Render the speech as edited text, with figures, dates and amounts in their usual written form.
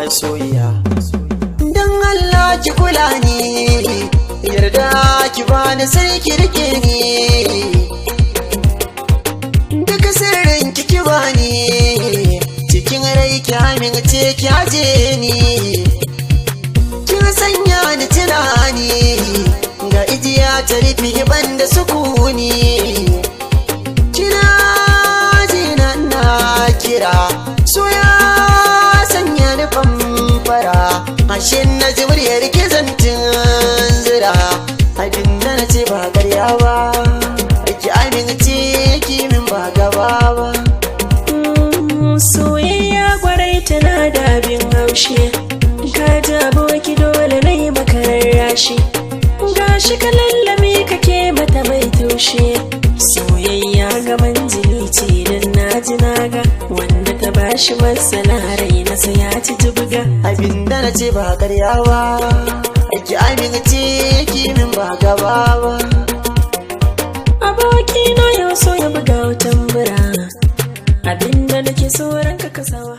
Masoyiya, dan Allah ki kula ni, yarda ki bani sai ki rike ni. Duka sirrin ki ki bani, cikin rai ki amince ki aje ni. Kin sanya ni tunani, ga ijiya ta rufe ban da sukuni. Kina jina na kira, so ya sanya ni famfara. Ashe na ji muryar ki zantin zira, abin da na ce ba karya ba, ki amince ki min ba gaba ba. Soyayya kwarai tana da abin haushi. Ka ji aboki, dole na yi maka rarrashi. Gashi ka lallame kake mata mai taushe. Soyayya gaban jini ce, dan na ji naga wanda ta bashi matsala, rai na sai ya ci jibga. Abin da na ce ba karya ba, ki amince ki min ba gaba ba. Aboki na yau so ya buga tambura, abinda nake so ranka ka sawa.